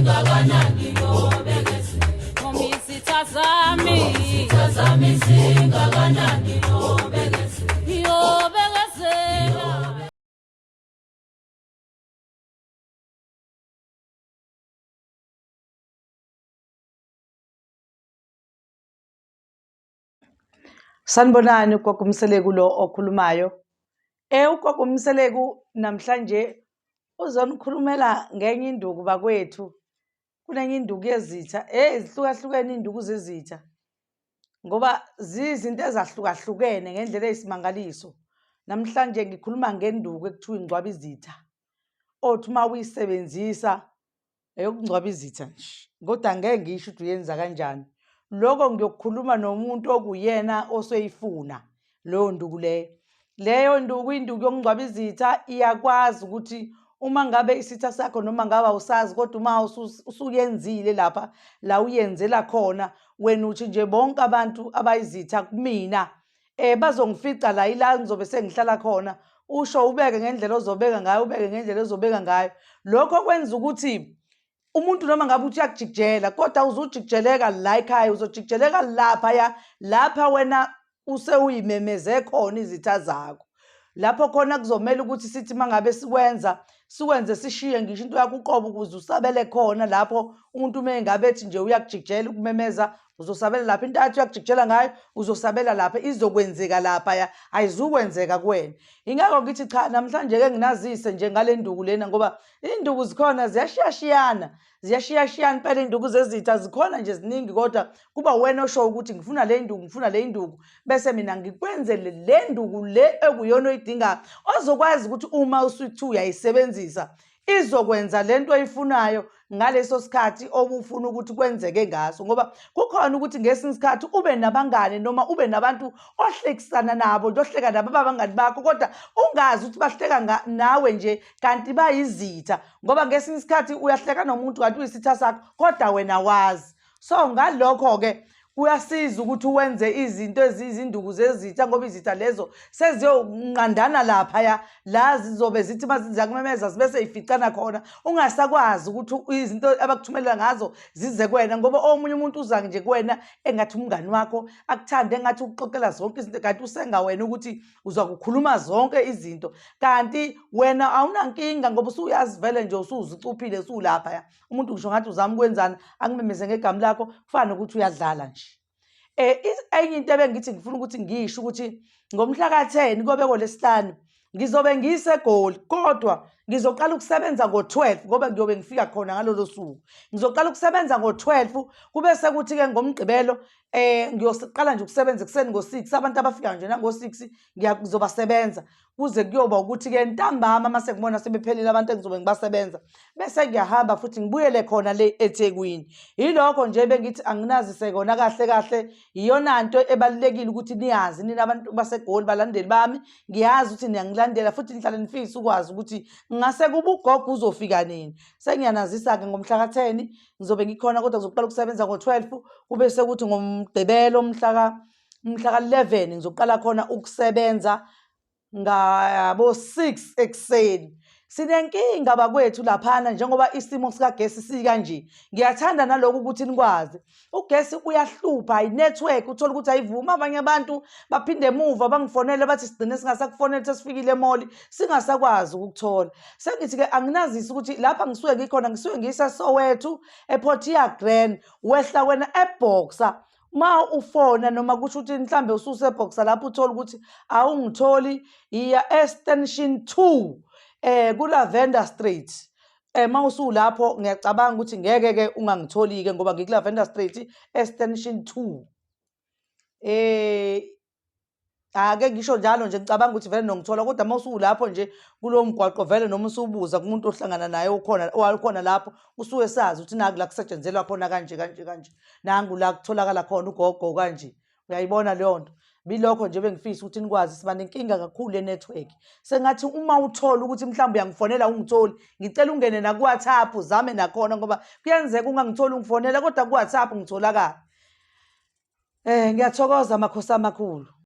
Singakanani nobekezela. Noma izitha zami. Izitha zami singakanani nobekezela. Ngiyobekezela. Sanibonani, uGogo Mseleku lo okhulumayo. UGogo Mseleku namhlanje uzonikhulumela ngenye induku bakwethu. Kunenye induku yezitha. Hey, zihlukahlukene iy'nduku zezitha ngoba ziyizinto ezahlukahlukene ngendlela eyisimangaliso. Namhlanje ngikhuluma ngenduku ekuthiwa ingcwaba izitha, othi uma uyisebenzisa Eyokungcwaba izitha nje. Kodwa ngeke ngisho ukuthi uyenza kanjani. Lokho ngiyokukhuluma nomuntu okuyena oseyifuna leyo nduku leyo. Leyo nduku induku yokungcwaba izitha iyakwazi ukuthi uma ngabe isitha sakho noma ngabe awusazi kodwa uma usuyenzile lapha la uyenzela khona wena uthi nje bonke abantu abayizitha kumina bazongifica la ila ngizobe sengihlala khona usho ubeke ngendlela ozobeka ngayo ubeke ngendlela ozobeka ngayo lokho kwenza ukuthi umuntu noma ngabe uthi uyakujikijela kodwa uzujikijeleka la ekhaya uzojikijeleka lapha ya lapha wena usewuyimemeze khona izitha zakho lapho khona kuzomela ukuthi sithi mangabe sikwenza sikwenze sishiye ngisho into yakho uqobo ukuze usabele khona lapho umuntu uma engabe ethi nje uyakujikijela ukumemeza uzosabela lapha into athi uyakujikijela ngayo uzosabela lapha izokwenzeka lapha ya ayizukwenzeka kuwena ingakho ngithi cha namhlanje ke nginazise nje ngale nduku lena ngoba induku zikhona ziyashiyashiyana ziyashiyashiyana impela induku zezitha zikhona nje ziningi kodwa kuba wena osho ukuthi ngifuna le nduku ngifuna le nduku bese mina ngikwenzele le nduku le ekuyona oyidingayo ozokwazi ukuthi uma usuthi uyayisebenzisa izokwenza lento oyifunayo ngaleso sikhathi obufuna ukuthi kwenzeke ngaso ngoba kukhona ukuthi ngesinye isikhathi ube nabangane noma ube nabantu ohlekisana nabo nje ohleka nabo ababangani bakho kodwa ungazi ukuthi bahleka nawe nje kanti bayizitha ngoba ngesinye isikhathi uyahleka nomuntu kanti uyisitha sakho kodwa wena wazi so ngalokho-ke kuyasiza ukuthi wenze izinto eziyizinduku zezitha ngoba izitha lezo seziyonqandana laphaya la zizobe zithi uma ziyakumemeza zibe seyificana khona ungasakwazi ukuthi izinto abakuthumelela ngazo zize kuwena ngoba omunye umuntu uza nje kuwena engathi umngani wakho akuthande engathi ukuxoxela zonke izinto kanti usenga wena ukuthi uzwa kukhuluma zonke izinto kanti wena awunankinga ngoba usuyazi vele nje usuzicuphile usulapha ya umuntu ngisho ngathi uzama ukwenzani akumemeze ngegama lakho kufana nokuthi uyadlala nje enye into ebengithi ngifuna ukuthi ngisho ukuthi ngomhla ka-10 kobe kolesihlanu ngizobe ngiseGoli kodwa ngizoqala ukusebenza ngo-12 ngoba ngiyobe ngifika khona ngalolo suku ngizoqala ukusebenza ngo-12 kube sekuthi-ke ngomgqibelo ngiyoqala nje ukusebenza ekuseni ngo-6 abantu abafika nje nango-6 ngizobasebenza kuze kuyoba ukuthi-ke ntambama uma sengibona sebephelile abantu engizobe ngibasebenza bese ngiyahamba futhi ngibuyele khona le eThekwini yilokho nje bengithi anginazise kona kahle kahle iyona nto ebalulekile ukuthi niyazi nina abantu baseGoli balandeli bami ngiyazi ukuthi niyangilandela futhi nihlale nifisa ukwazi ukuthi ngase kuba ugogo uzofika nini sengiyanazisa-ke ngomhla ka-10 ngizobe ngikhona kodwa ngizoqala ukusebenza ngo-12 kube sekuthi ngomgqibelo mhla ka-11 ngizoqala khona ukusebenza ngabo-6 ekuseni sinenkinga bakwethu laphana njengoba isimo sikagesi sikanje ngiyathanda naloku ukuthi nikwazi ugesi uyahlupha i-network uthola ukuthi ayivumi abanye abantu baphinde emuva bangifonele bathi sigcine singasakufoneli sesifikile emoli singasakwazi ukukuthola sengithi-ke anginazisi ukuthi lapha ngisuke ngikhona ngisuke ngiseSoweto ePortia Grand wehla wena eBoxer uma ufona noma kusho ukuthi mhlambe ususebhoxa lapho uthola ukuthi awungitholi yiya extension 2 ku-Lavender Street uma usulapho ngiyacabanga ukuthi ngeke ke ungangitholi ke ngoba ngiku-Lavender Street extension 2 ake ngisho njalo nje ngicabanga ukuthi vele nongithola kodwa uma usulapho nje kulowo mgwaqo vele noma usubuza kumuntu ohlangana naye okhona owakhona lapho usuke sazi ukuthi naku la kusetshenzelwa khona kanje kanje kanje nangu la kutholakala khona ugogo kanje uyayibona leyo nto bilokho nje bengifisa ukuthi nikwazi siba nenkinga kakhulu ye-network sengathi uma uthola ukuthi mhlawumbe uyangifonela ungitholi ngicela ungene naku-WhatsApp uzame nakhona ngoba kuyenzeka ungangitholi ungifonela kodwa ku-WhatsApp ngitholakala ngiyathokoza makhosi amakhulu.